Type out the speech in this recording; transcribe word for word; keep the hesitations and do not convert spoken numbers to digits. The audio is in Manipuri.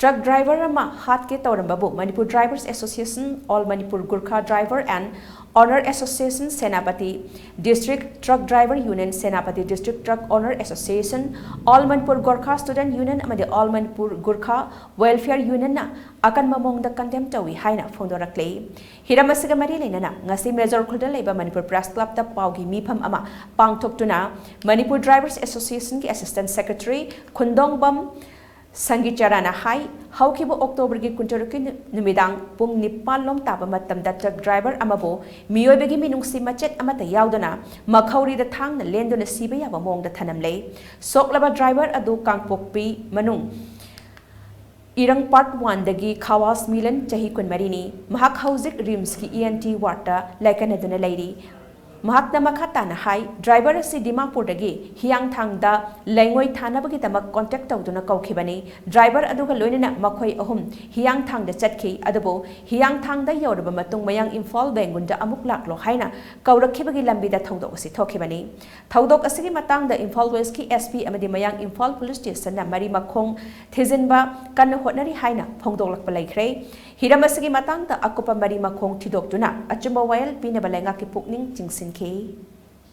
ꯇ꯭ꯔꯛ ꯗ꯭ꯔꯥꯏꯚꯔ ꯑꯃ ꯍꯥꯠꯀꯦ ꯇꯧꯔꯝꯕꯕꯨ Manipur drivers association, all Manipur Gurkha driver and owner association, Senapati district truck driver union, Senapati district truck owner association, all Manipur Gorkha student union ꯑꯃꯗꯤ ꯑꯣꯜ ꯃꯅꯤꯄꯨꯔ ꯒꯨꯔꯈꯥ ꯋꯦꯜꯐꯤꯌꯔ ꯌꯨꯅꯤꯌꯟꯅ ꯑꯀꯟꯕ ꯃꯑꯣꯡꯗ ꯀꯟꯗꯦꯝ ꯇꯧꯏ ꯍꯥꯏꯅ ꯐꯣꯡꯗꯣꯔꯛꯂꯤ꯫ ꯍꯤꯔꯝ ꯑꯁꯤꯒ ꯃꯔꯤ ꯂꯩꯅꯅ ꯉꯁꯤ ꯃꯦꯖꯣꯔ ꯈꯨꯜꯗ ꯂꯩꯕ ꯃꯅꯤꯄꯨꯔ ꯄ꯭ꯔꯦꯁ ꯀ꯭ꯂꯕꯇ ꯄꯥꯎꯒꯤ ꯃꯤꯐꯝ ꯑꯃ ꯄꯥꯡꯊꯣꯛꯇꯨꯅ ꯃꯅꯤꯄꯨꯔ ꯗ꯭ꯔꯥꯏꯚꯔꯁ ꯑꯦꯁꯣꯁꯤꯌꯦꯁꯟꯒꯤ ꯑꯦꯁꯤꯁꯇꯦꯟꯠ ꯁꯦꯀ꯭ꯔꯦꯇꯔꯤ ꯈꯨꯟꯗꯣꯡꯕꯝ ꯁꯪꯒꯤꯆꯔꯥꯅ ꯍꯥꯏ, ꯍꯧꯈꯤꯕ ꯑꯣꯛꯇꯣꯕꯔꯒꯤ ꯀꯨꯟꯇꯔꯨꯛꯀꯤ ꯅꯨ-, ꯅꯨꯃꯤꯗꯥꯡ ꯄꯨꯡ ꯅꯤꯄꯥꯟ ꯂꯣꯝ ꯇꯥꯕ ꯃꯇꯝꯗ ꯇ꯭ꯔꯛ ꯗ꯭ꯔꯥꯏꯚꯔ ꯑꯃꯕꯨ ꯃꯤꯑꯣꯏꯕꯒꯤ ꯃꯤꯅꯨꯡꯁꯤ ꯃꯆꯦꯠ ꯑꯃꯠꯇ ꯌꯥꯎꯗꯅ ꯃꯈꯧꯔꯤꯗ ꯊꯥꯡꯅ ꯂꯦꯟꯗꯨꯅ ꯁꯤꯕ ꯌꯥꯕ ꯃꯑꯣꯡꯗ ꯊꯅꯝꯂꯦ꯫ ꯁꯣꯛꯂꯕ ꯗ꯭ꯔꯥꯏꯚꯔ ꯑꯗꯨ ꯀꯥꯡꯄꯣꯛꯄꯤ ꯃꯅꯨꯡ ꯏꯔꯪ ꯄꯥꯔꯠ ꯋꯥꯟꯗꯒꯤ ꯈꯥꯋꯥꯁ ꯃꯤꯂꯟ, ꯆꯍꯤ ꯀꯨꯟꯃꯔꯤꯅꯤ꯫ ꯃꯍꯥꯛ ꯍꯧꯖꯤꯛ ꯔꯤꯝꯁꯀꯤ ꯏ ꯑꯦꯟ ꯇꯤ ꯋꯥꯔꯗꯇ ꯂꯥꯏꯀꯠꯅꯗꯨꯅ ꯂꯩꯔꯤ꯫ ꯃꯍꯥꯛꯅ ꯃꯈꯥ ꯇꯥꯅ ꯍꯥꯏ, ꯗ꯭ꯔꯥꯏꯚꯔ ꯑꯁꯤ ꯗꯤꯃꯥꯄꯨꯔꯗꯒꯤ ꯍꯤꯌꯥꯡꯊꯥꯡꯗ ꯂꯩꯉꯣꯏ ꯊꯥꯅꯕꯒꯤꯗꯃꯛ ꯀꯣꯟꯇꯦꯛ ꯇꯧꯗꯨꯅ ꯀꯧꯈꯤꯕꯅꯤ꯫ ꯗ꯭ꯔꯥꯏꯚꯔ ꯑꯗꯨꯒ ꯂꯣꯏꯅꯅ ꯃꯈꯣꯏ ꯑꯍꯨꯝ ꯍꯤꯌꯥꯡꯊꯥꯡꯗ ꯆꯠꯈꯤ, ꯑꯗꯨꯕꯨ ꯍꯤꯌꯥꯡꯊꯥꯡꯗ ꯌꯧꯔꯕ ꯃꯇꯨꯡ ꯃꯌꯥꯡ ꯏꯝꯐꯥꯜ ꯕꯦꯡꯒꯨꯟꯗ ꯑꯃꯨꯛ ꯂꯥꯛꯂꯣ ꯍꯥꯏꯅ ꯀꯧꯔꯛꯈꯤꯕꯒꯤ ꯂꯝꯕꯤꯗ ꯊꯧꯗꯣꯛ ꯑꯁꯤ ꯊꯣꯛꯈꯤꯕꯅꯤ꯫ ꯊꯧꯗꯣꯛ ꯑꯁꯤꯒꯤ ꯃꯇꯥꯡꯗ ꯏꯝꯐꯥꯜ ꯋꯦꯁꯀꯤ ꯑꯦꯁ ꯄꯤ ꯑꯃꯗꯤ ꯃꯌꯥꯡ ꯏꯝꯐꯥꯜ ꯄꯨꯂꯤꯁ ꯁ꯭ꯇꯦꯁꯟꯅ ꯃꯔꯤ ꯃꯈꯣꯡ ꯊꯤꯖꯤꯟꯕ ꯀꯟꯅ ꯍꯣꯠꯅꯔꯤ ꯍꯥꯏꯅ ꯐꯣꯡꯗꯣꯛꯂꯛꯄ ꯂꯩꯈ꯭ꯔꯦ꯫ ꯍꯤꯔꯝ ꯑꯁꯤꯒꯤ ꯃꯇꯥꯡꯗ ꯑꯀꯨꯞꯄ ꯃꯔꯤ ꯃꯈꯣꯡ ꯊꯤꯗꯣꯛꯇꯨꯅ ꯑꯆꯨꯝꯕ ꯋꯥꯌꯦꯜ ꯄꯤꯅꯕ ꯂꯩꯉꯥꯛꯀꯤ ꯄꯨꯛꯅꯤꯡ ꯆꯤꯡꯁꯤꯟꯈꯤ꯫